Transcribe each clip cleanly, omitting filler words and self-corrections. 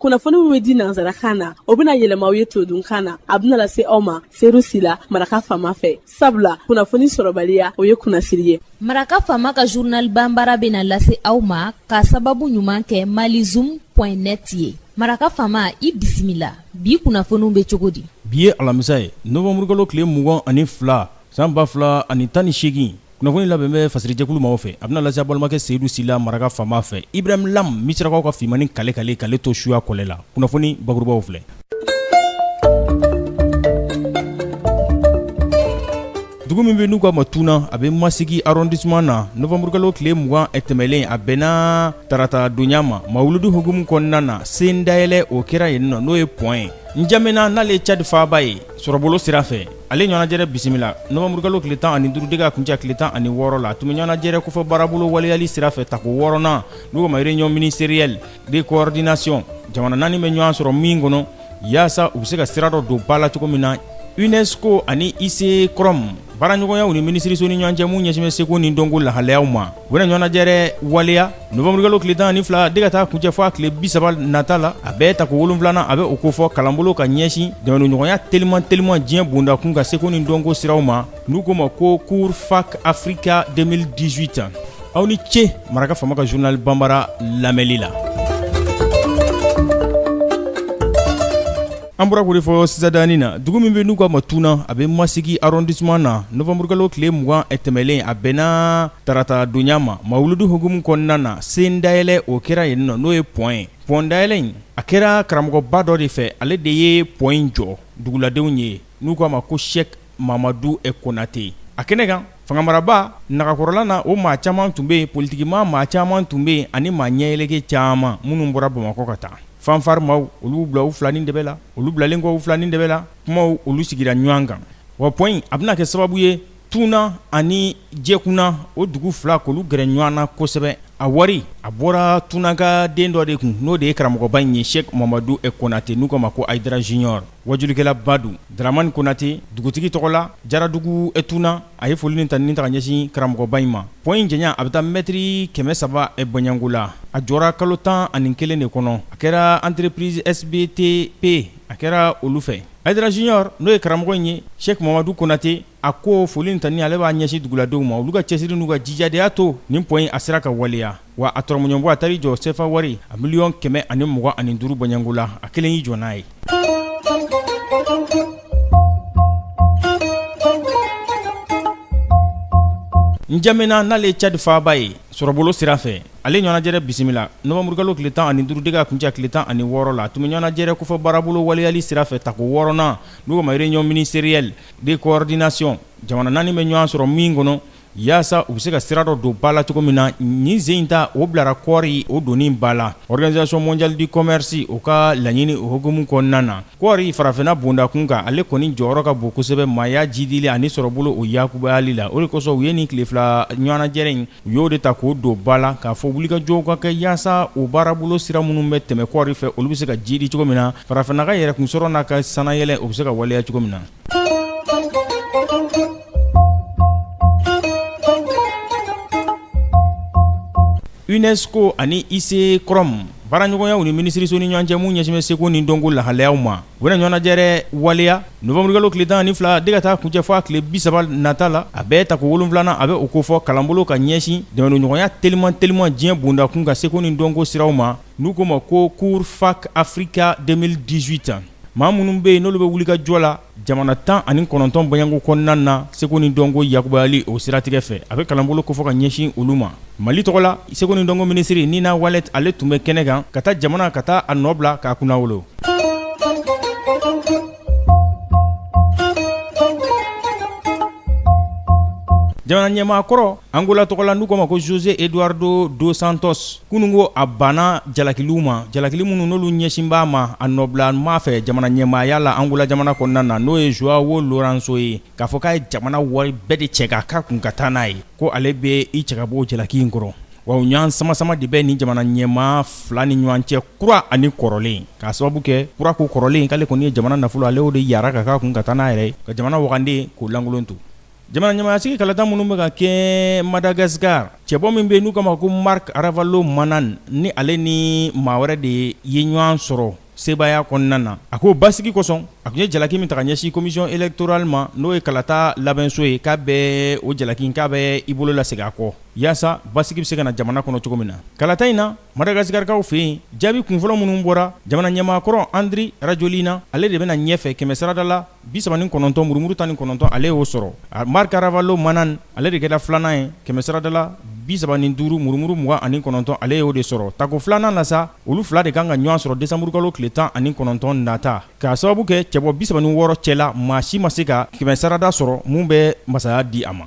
Kunnafoni min bɛ di nansarakan na, o bɛna yɛlɛma aw ye todunkan na. A bɛna lase aw ma Seru Sila, Maraka Faama fɛ, sabula kunnafoni sɔrɔbaliya, o ye kunnasiri ye. Maraka Faama ka journal banbara bɛna lase aw ma ka sababu ɲuman kɛ malizoom point net ye. Maraka Faama, i bisimila. Bi kunnafoniw bɛ cogo di? Bi ye alamisa ye, nowanburukalo tile 22, san 2018. Kunnafoni labɛn bɛ fasirijɛkulu maaw fɛ. A bɛna lase a balimakɛ Seyidu Sila, Maraka Faama fɛ. Ibrahim Lam, Misirakaw ka finmanni kale kale k'ale to suya kɔlɛ la. Kunnafoni bakurubaw filɛ. Dugu min bɛ n'u k'a ma Tuna, a bɛ Masigi arrondissement na, nowanburukalo tile 20 tɛmɛnlen, a bɛnna tarata donya ma, mawuludu hukumu kɔnɔna na, sen dayɛlɛ o kɛra yen nɔ, n'o ye pont ye. Njamena, n'ale ye Cadi faaba ye sɔrɔbolo sira fɛ, ale ɲɔgɔnnajɛrɛ bisimila nowanburukalo tile 15 de ka kuncɛ tile 16 la. A tun bɛ ɲɔgɔnnajɛrɛ kofɔ baarabolo waleyali sira fɛ tako wɔɔrɔnan, n'u k'a ma réunion ministérielle de coordination, jamana naani bɛ ɲɔgɔn sɔrɔ min kɔnɔ yaasa u bɛ se ka sira dɔ don ba la cogo min na. UNESCO ani ICCROM baaraɲɔgɔnyaw ni minisiriso ni ɲɔgɔn cɛ mun ɲɛsin bɛ seko ni dɔnko lahalayaw ma, u bɛna ɲɔgɔnnajɛrɛ waleya nowanburukalo tile 12 de ka taa kuncɛ fo a tile 30 nata la. A bɛɛ tako wolonfilanan, a bɛ o kofɔ kalanbolo ka ɲɛsin dɛmɛɲɔgɔnya teliman teliman diɲɛ bondakun ka seko ni dɔnko siraw ma, n'u k'o ma ko cours fac Africa 2018. Aw ni ce Maraka Faama ka journal banbara lamɛnli la. An bɔra k'o de fɔ sisan na, dugu min bɛ n'u k'a ma Tuna, a bɛ Masigi arrondissement na, nowanburukalo tile 20 tɛmɛnlen, a bɛnna tarata donya ma, mawuludu hukumu kɔnɔna na, sen dayɛlɛ o kɛra yen nɔ, n'o ye pont ye. Pont dayɛlɛ in, a kɛra karamɔgɔba dɔ de fɛ, ale de ye pont in jɔ duguladenw ye, n'u k'a ma ko Sɛki Mamadu Konate. A kɛnɛ kan, fanga maraba nagakɔrɔla na, o maa caman tun bɛ yen, politikimaa maa caman tun bɛ yen, ani maa ɲɛyɛlɛkɛ caman minnu bɔra Bamakɔ ka taa. Fanfare maaw, olu bila u fila ni dɛbɛ la. Olu bilalen kɔ u fila ni dɛbɛ la, kumaw olu sigira ɲɔgɔn kan. Wa pont in, a bɛna kɛ sababu ye Tuna ani Jɛkunna, o dugu fila, k'olu gɛrɛ ɲɔgɔn na kosɛbɛ. A wari, a bɔra Tunaka den dɔ de kun, n'o de ye karamɔgɔba in ye, Sɛki Mamadu Konate, n'u k'a ma ko Hayidara Junior, wajulikɛlaba don. Dramani Konate, dugutigi tɔgɔ la Jaradugu Tuna, a ye foli ni tanuni ta ka ɲɛsin karamɔgɔba in ma. Pont in janya, a bɛ taa mɛtiri 300 bɔɲɔgɔnko la. A jɔra kalo 11 de kɔnɔ. A kɛra entreprise SBTP, a kɛra olu fɛ. Hayidara Junior, n'o ye karamɔgɔ in ye, Sɛki Mamadu Konate, a ko foli ni tanuni, ale b'a ɲɛsin duguladenw ma. Olu ka cɛsiri n'u ka jija de y'a to nin pont in a sera ka waleya. Wa a tɔrɔmɔɲɔgɔnbɔ, a taar'i jɔ sefa wari a miliyɔn 125 bɔɲɔgɔnko la, a kelen y'i jɔ n'a ye. Njamena, n'ale ye Cadi faaba ye sɔrɔbolo sira fɛ, ale ɲɔgɔnnajɛrɛ bisimila nowanburukalo tile 15 de ka kuncɛ tile 16 la. A tun bɛ ɲɔgɔnnajɛrɛ kofɔ baarabolo waleyali sira fɛ tako wɔɔrɔnan, n'u k'o ma réunion ministérielle de coordination, jamana naani bɛ ɲɔgɔn sɔrɔ min kɔnɔ yaasa u bɛ se ka sira dɔ don ba la cogo min na. Nin sen in ta, o bilara kɔɔri o donni ba la, Organisation mondiale du commerce o ka laɲini o hukumu kɔnɔna na. Kɔɔri farafinna bondakun kan, ale kɔni jɔyɔrɔ ka bon kosɛbɛ maaya jidili ani sɔrɔbolo o yakubayali la. O de kosɔn u ye nin tile fila ɲɔgɔnnajɛrɛ in, u y'o de ta k'o don ba la, k'a fɔ wulikajɔw ka kɛ yaasa o baarabolo sira minnu bɛ tɛmɛ kɔɔri fɛ, olu bɛ se ka jidi cogo min na, farafinna ka yɛrɛkun sɔrɔ n'a ka sanayɛlɛ, o bɛ se ka waleya cogo min na. UNESCO ani ICCROM baaraɲɔgɔnyaw ni minisiriso ni ɲɔgɔn cɛ mun ɲɛsin bɛ seko ni dɔnko lahalayaw ma, u bɛna ɲɔgɔnnajɛrɛ waleya nowanburukalo tile 12 de ka taa kuncɛ fo a tile 30 nata la. A bɛɛ tako wolonfilanan, a bɛ o kofɔ kalanbolo ka ɲɛsin dɛmɛɲɔgɔnya teliman teliman diɲɛ bondakun ka seko ni dɔnko siraw ma, n'u k'o ma ko cours fac Africa 2018. Maa minnu bɛ yen, n'olu bɛ wuli ka jɔ la jamana 19 bɔɲɔgɔnko kɔnɔna na seko ni dɔnko yakubayali o siratigɛ fɛ, a bɛ kalanbolo kofɔ ka ɲɛsin olu ma. Mali tɔgɔ la, seko ni dɔnko minisiri Nina Walɛti, ale tun bɛ kɛnɛ kan ka taa jamana ka taa a nɔ bila k'a kunnawolo. Jamana ɲɛmaa kɔrɔ Angola tɔgɔ la, n'u k'a ma ko José Eduardo dos Santos, kunun ko a banna jalakiliw ma, jalakili minnu n'olu ɲɛsin b'a ma a nɔbila maa fɛ jamana ɲɛmaaya la Angola jamana kɔnɔna na, n'o ye Joao Lourenço ye, k'a fɔ k'a ye jamana wari bɛɛ de cɛ k'a k'a kun ka taa n'a ye, ko ale bɛ i cɛ ka bɔ jalaki in kɔrɔ. Wa u ɲɔgɔn samasama de bɛ nin jamana ɲɛmaa fila ni ɲɔgɔn cɛ, kura ani kɔrɔlen, k'a sababu kɛ kura ko kɔrɔlen k'ale kɔni ye jamana nafolo, ale y'o de yara ka k'a kun ka taa n'a yɛrɛ ye, ka jamana wagande k'o lankolon to. Jamana ɲɛmaayasigi kalata minnu bɛ ka kɛ Madagascar, cɛbɔ min bɛ yen n'u k'a ma ko Marc Ravalomanana, ni ale ni maa wɛrɛ de ye ɲɔgɔn sɔrɔ sebaaya kɔnɔna na, a ko basigi kosɔn, a tun ye jalaki min ta ka ɲɛsin commission électorale ma, n'o ye kalata labɛnso ye, k'a bɛ o jalaki k'a bɛ i bolo lasegin a kɔ yaasa basigi bɛ se ka na jamana kɔnɔ cogo min na. Kalata in na, Madagascarkaw fɛ yen, jaabi kunfɔlɔ minnu bɔra, jamana ɲɛmaa kɔrɔ Andry Rajoelina, ale de bɛna ɲɛfɛ kɛmɛ sarada la 39 murumuru 19, ale y'o sɔrɔ. Marc Ravalomanana, ale de kɛra filanan ye kɛmɛ sarada la 35 murumuru 29, ale y'o de sɔrɔ. Tako filanan na sa, olu fila de kan ka ɲɔgɔn sɔrɔ desanburukalo tile 19 nata, k'a sababu kɛ cɛbɔ 36 cɛla, maa si ma se ka kɛmɛ sarada sɔrɔ mun bɛ masaya di a ma.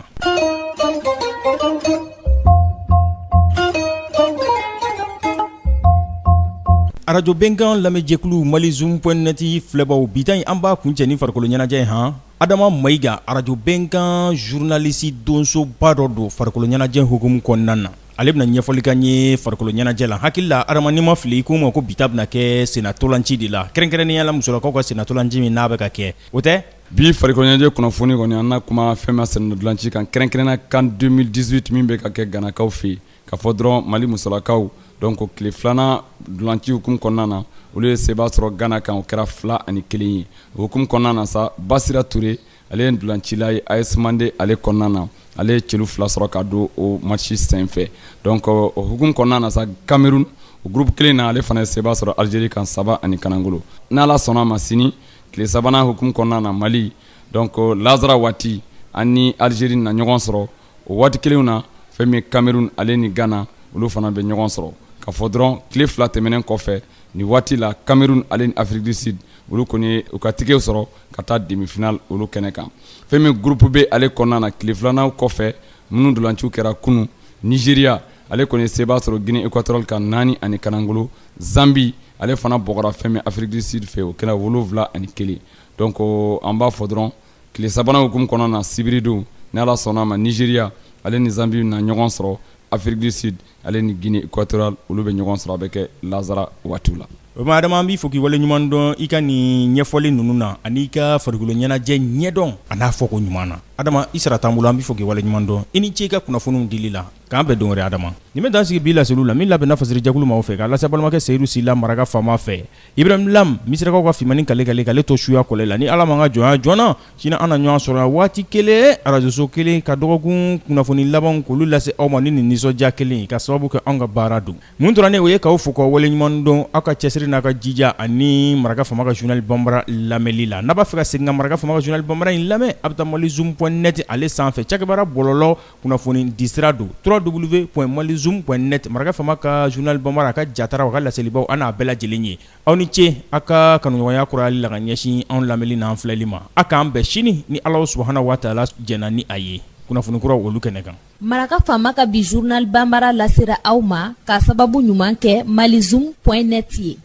Arajo Bɛnkan lamɛnjɛkulu Malizoom point net filɛbaw, bi ta in an b'a kuncɛ ni farikolo ɲɛnajɛ ye. Han Adama Mayiga, arajo Bɛnkan journaliste donsoba dɔ don farikolo ɲɛnajɛ hukumu kɔnɔna na, ale bɛna ɲɛfɔli k'an ye farikolo ɲɛnajɛ la. Hakili la Adama, ni n ma fili, i ko n ma ko bi ta bɛna kɛ sennatolanci de la, kɛrɛnkɛrɛnnenya la musolakaw ka sennatolanci min n'a bɛ ka kɛ, o tɛ? Bi farikolo ɲɛnajɛ kunnafoni kɔni, an na kuma fɛn ma sennatolanci kan, kɛrɛnkɛrɛnnenya CAN 2018 min bɛ ka kɛ Ganakaw fɛ yen. Ka fɔ dɔrɔn Mali musolakaw, donc tile filanan ntolanci hukumu kɔnɔna na, olu ye seba sɔrɔ Gana kan, o kɛra 2-1 ye. O hukumu kɔnɔna na sa, Basira Ture, ale ye ntolancila ye AS Mande ale kɔnɔna na, ale ye celu 2 sɔrɔ ka don o match senfɛ. Donc o hukumu kɔnɔna na sa, Cameroun o groupe kelen na, ale fana ye seba sɔrɔ Algérie kan 3-0. N'Ala sɔnna ma, sini tile sabanan hukumu kɔnɔna na, Mali, donc lazara waati, an ni Algérie na ɲɔgɔn sɔrɔ. O waati kelen na, fɛn min Cameroun ale ni Gana, olu fana bɛ ɲɔgɔn sɔrɔ. Ka fɔ dɔrɔn tile 2 tɛmɛnen kɔfɛ, nin waati la, Cameroun ale ni Afrique du Sud, olu kɔni ye u ka ticket sɔrɔ ka taa demi-finale olu kɛnɛ kan. Fɛn min groupe B ale kɔnɔna na, tile filanan kɔfɛ minnu ntolanciw kɛra kunun, Nigeria ale kɔni ye seba sɔrɔ Guinée équatoriale kan 4-0. Zambie ale fana bɔgɔra fɛn min Afrique du Sud fɛ, o kɛra 7-1. Donc an b'a fɔ dɔrɔn tile sabanan hukumu kɔnɔna na, sibiridon, ni Ala sɔnna ma, Nigeria ale ni Zambie na ɲɔgɔn sɔrɔ, Afrique du Sud ale ni Guinée équatoriale, olu bɛ ɲɔgɔn sɔrɔ, a bɛ kɛ lazara waati la. O tuma Adama, an b'i fo k'i waleɲuman dɔn i ka nin ɲɛfɔli ninnu na ani i ka farikolo ɲɛnajɛ ɲɛdɔn a n'a fɔko ɲuman na. Adama, i sara t'an bolo, an b'i fo k'i waleɲuman dɔn. I ni ce i ka kunnafoniw dili la. K'an bɛn don wɛrɛ Adama. Nin bɛ dan sigi bi laseliw la min labɛnna fasirijɛkulu maaw fɛ k'a lase balimakɛ Seyidu Sila maraka faama fɛ. Ibrahim Lam, Misirakaw ka finmannin kale kale k'ale to suya kɔlɛ la. Ni Ala m'an ka jɔnya joona, sini an na ɲɔgɔn sɔrɔ yan waati kelen, arajoso kelen, ka dɔgɔkun kunnafoni labanw k'olu lase aw ma ni nin nisɔndiya kelen ye, ka sababu kɛ anw ka baara don. Mun tora ne o ye k'aw fo k'aw waleɲuman dɔn aw ka cɛsiri n'a ka jija ani maraka faama ka journal bambara lamɛnli la. N'a b'a fɛ ka segin ka maraka faama ka journal bambara in lamɛn, a bɛ taa malizoom point net ale sanfɛ, cakɛbaara bɔlɔlɔ kunnafoni disira don www.malizoom.net. Maraka faama ka journal bambara, a ka jataraw, a ka laselibaw, an n'a bɛɛ lajɛlen ye. Aw ni ce aw ka kanuɲɔgɔnya kurayali la ka ɲɛsin anw lamɛnni n'an filɛli ma. A k'an bɛn sini ni Ala subahana wa taala jɛnna ni a ye, kunnafoni kuraw olu kɛnɛ kan. Maraka faama ka bi journal bambara lasera aw ma k'a sababu ɲuman kɛ malizoom point net ye.